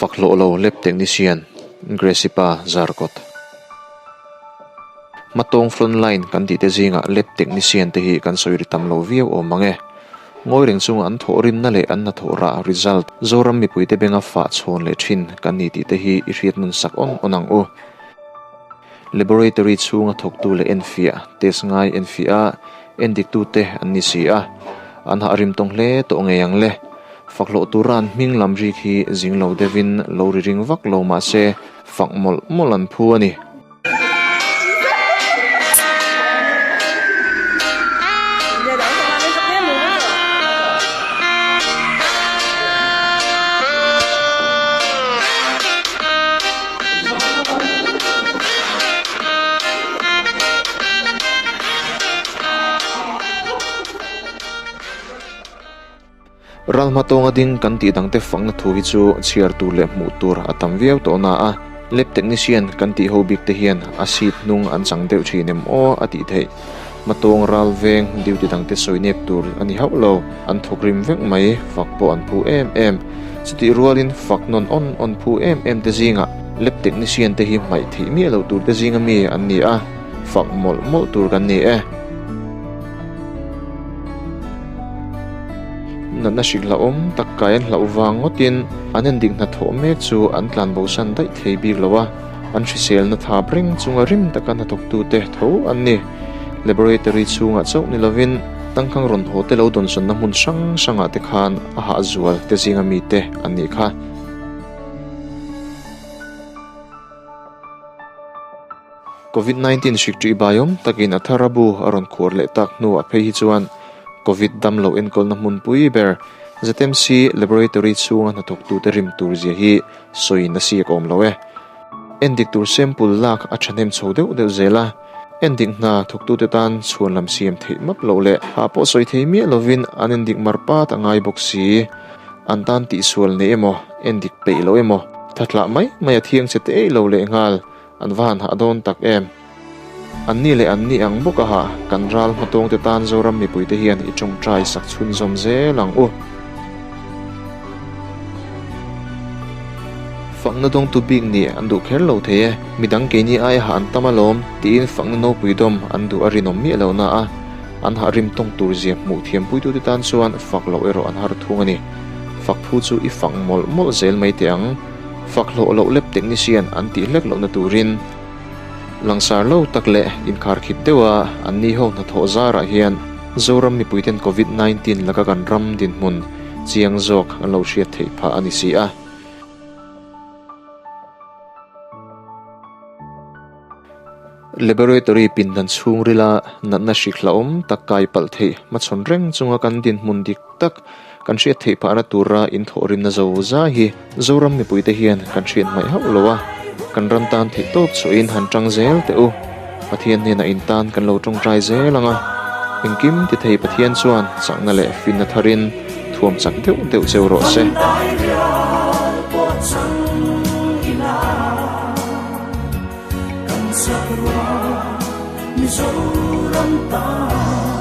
Fak hlawh lo lab technician Gracie pa Zarkawt. Hmatawng frontline kan tih te zingah lab technician te hi kan sawi ri tam lo viau awm ang e. Ngawi reng chunga an thawh rinna leh an hnathawh rah result Zoram mipuite benga fah chhawn leh thin kan ni tih te hi i hriat nun sak awn awn ang u. Laboratory chhunga thawktu leh enfiah, test ngai enfiah a, endiktute an ni si a, an hah rim tawng hle tawh ngei ang le. Fakhlawh tura an hming lam rik hi zing lo deuhin lo ri ring vak lo mah se fak mawlh mawlh an phu a ni. Ral hmatawnga ding kan tih dangte fakna thu hi chu chhiar tur leh hmuh tur a tam viau tawh na a, lab technician kan tih ho bik te hian a seat hnung an chang deuh thin em aw a tih theih. Hmatawng ral veng duty dangte sawi nep tur a ni hauh lo, an thawk rim vek mai, fak pawh an phu em em. Chutih rualin fak nawn awn awn phu em em te zingah lab technician te hi hmaih theih miah loh tur te zinga mi an ni a, fak mawlh mawlh tur kan ni e. Natna hrik hlauhawm tak kai an hlauh vang ngawtin an endik hnathawh mek chu an tlanbosan daih thei bik lo a, an hriselna thap reng chunga rim taka hnathawktute tho an ni. Laboratory chhungah chauh ni lovin tangkhang rawn haw te lo dawnsawnna hmun hrang hrangah te khan a hahzual te zinga mite an nih kha. Covid 19 hrik ṭih baiawm takin a thar a bu a rawn khuar leh tak hnuah phei hi chuan Covid dam loh enkawlna hmunpui ber ZMC Laboratory chhunga hnathawktute rim tur zia hi sawiin a siak awm lo e. Endik tur sample lak a ṭhahnem chho deuh deuh zel a, endik hna thawktute tan chhuan lam siam theih map loh leh ha pawh sawi thei miah lovin an endik mar pat a ngai bawk si. An tan tihsual nei emaw, endik peih lo emaw, thatlah mai mai a thiang che te ei lo lehnghal. An va han hah dawn tak em? An ni leh an ni ang bawk a hah, kan ral hmatawngte tan Zoram mipuite hian i tawngtai sak chhunzawm zel ang u. Fakna dawngtu bik nih an duh kher lo thei e, midang keini aia hah an tam alawm tiin fakna nopui dawm an duh a rinawm miah lo na a, an hah rim tawng tur zia hmuh thiampuitute tan chuan fak loh erawh an har thung a ni. Fak phu chu i fak mawlh mawlh zel mai teh ang. Fak hlawh loh lep technician an tih hlek lohna turin langsar lo tak leh inkharkhip deuha an ni ho hnathawh zarah hian Zoram mipuiten Covid 19 laka kan ram dinhmun chiang zawk an lo hriat theih phah a ni si a. Laboratory pindan chhungrila natna hrik hlauhawm tak kai palh theih hmachhawn reng chunga kan dinhmun dik tak kan hriat theih phahna tura inthawhrimna zo za hi Zoram mipuite hian kan hriat hmaih hauh lo a, kan ram tan theih tawp chhuahin han tang zel teh u. Pathian hnenah in tan kan lo tawngtai zel ang a, engkim ti thei Pathian chuan chakna leh finna tharin thuam chak deuh deuh cheu rawh se. Kan sak ruang Mizoram tan.